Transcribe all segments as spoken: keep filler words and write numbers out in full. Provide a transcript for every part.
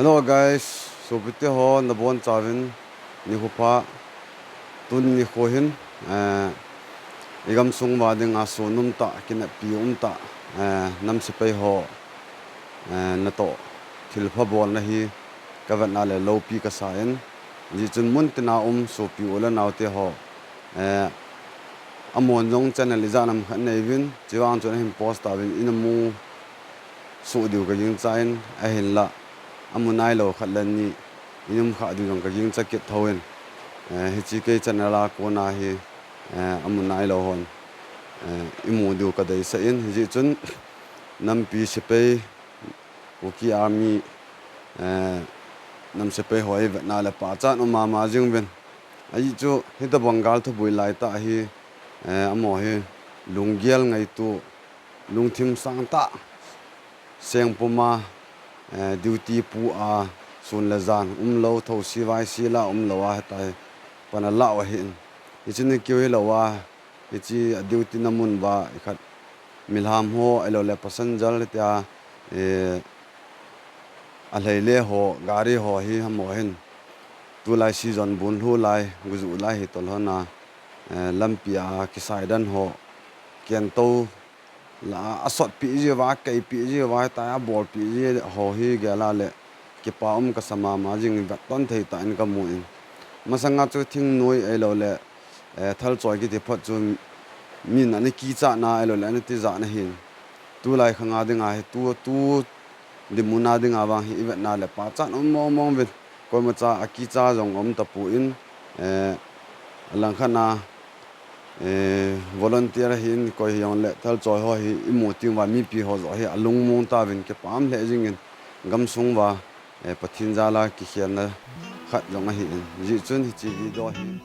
Hello guys, sopite ho nabonchauvin nikho pha. Tuni nikho hin, eh, igamsung uva dinga sun umtah, kineppi umtah, eh, nam sepai ho, eh, natoh thilpha bolna hi kavetna le loupi kasan, hijeh chun muntina um sopi u le naote ho, eh, amahon jong channel ijat ham khat neiuvin, chuvang chun ahin post tauvin, ina mu soh diu kagingchan, ahinla amu nailou khat le ni ium kha diu jong kagingcha kit thouvin, eh, hiche kei channel a kona hi, eh, amu nailou hon, eh, imu diu kadeisah in, hijeh chun nampi sepai, Kuki Army, eh, nam sepai ho ivetna le pachat um mama jinguvin. Ajeh chu hitobang gal thuboi laitah hi, eh, amaho hi lunggel ngaito, lungthim sangtah, sengpuma, eh, duty pu a, sun le jan umlou, thousi vaisi la umlou a, hitia hi pan alah u ahin. Hiche nikho hilouva, hiche a duty na mun uva, ikhat milham ho, ahiloule passenger hitia, eh, alheile ho, gari ho hi amaho hin tulai season bun lhu lai, gujuh lai hi tolhona, eh, lampi a kisaidan ho, kentou la asotpi jiuva, keipi jiuva, hitia abolpi ji ho hi gel a le kipa um kasa mama jingin, vetton thei tah in kamun. Masanga chu thingnoi ahiloule, eh, thalchoi kiti phot chu min ana kichatna ahiloule ana tijatna ahin. Tulai khanga dinga hi tu, tu dinmun a dinga vang hi ivetna le pachat um mong mong uvin. Koimacha akicha jong um tapon, eh, alangkhat a, eh, volunteer ahin, koi hijongle thalchoi ho hi imu teng uva mipi ho joh hi alungmong tauvin, kipa um lheh jingin, gamsung uva, eh, Pathen jal a kikhelna khat jong ahin. Hijeh chun hiche video hi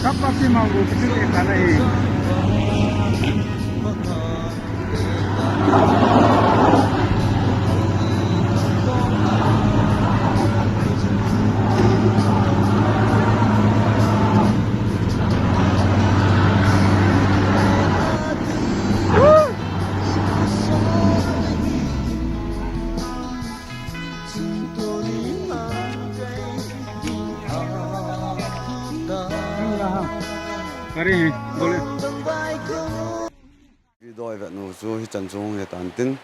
Kapati mangu kitu e tanai. Kari, bole. Video ivet nu chu hichan chu hung hitan tin,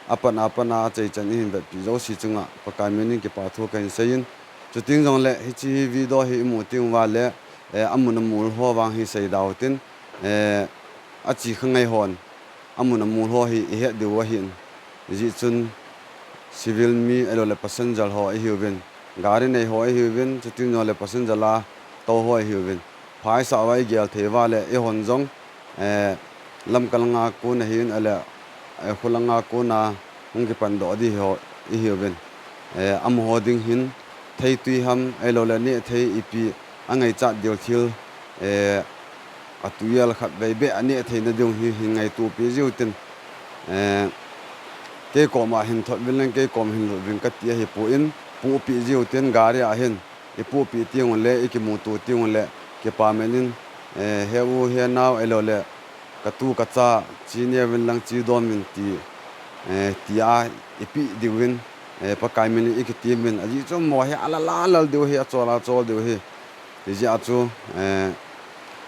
apat apat a achaichan ihin vetpi jouse chunga Pakai min in kipa thu kahin seiyin. Chuteng jongle hiche video hi imu teng uva le, eh, amun amol ho vang hi seida utin, eh, achi kha ngai hon amun amol ho hi ihet diu ahin. Hijeh chun civil mi ahiloule passenger ho ihiuvin, gari nei ho ihiuvin, chuteng jongle passenger la tou ho ihiuvin, phaisa uva igel thei uva le eihon jong, eh, Lamka langa kona hin, ahileh, eh, kholanga kona hung kipan doh ding ho ihiuvin. Eh, amaho ding hin, theitui ham, ahilouleh nehthei ipi, angaichat diu thil, eh, atui el khat vei beh anehthei na diu hi, hin ngaito pi jiu tin. Eh, kei koma hin thot uvin lang, kei koma hin lut uvin kati ahipon, pohpi jiu tin, gari a hin, ipohpi diu le, ikimuto diu le, kipa menin, eh, he u, he nao, ahilouleh, katu, kacha, chi neuvin lang chi dom in ti, eh, tia, ipi diuvin, eh, Pakai min in ikiti min, ajeh chu mo hi alal alal diu hi, achol achol diu hi. Hijeh a chu, eh,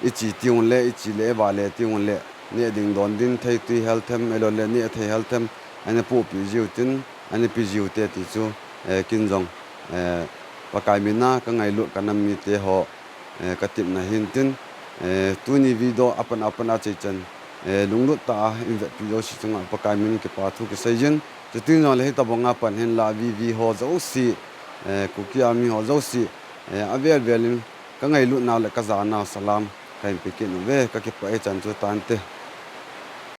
iche diu le, iche le, ivale diu le, neh ding don ding, theitui hel them, ahilouleh, nehthei hel them, ana pohpi jiu tin, ana pe jiu te ti chu, eh, kin jong, eh, Pakai min a, ka ngailut, ka nam mite ho, eh, ka tepna hin tin, eh, tuni video apan apan a chai chan, eh, lunglut tah a, in vetpi jouse chunga, Pakai min in kipa thu kisei jin, chuti jongle hitabang a pan hin la, V V ho jouse, eh, Kuki Army ho jouse, eh, avel vel in, ka ngailut nau le ka ja nau salam, ka hin pe kit uve, ka kipah e chan chu tante.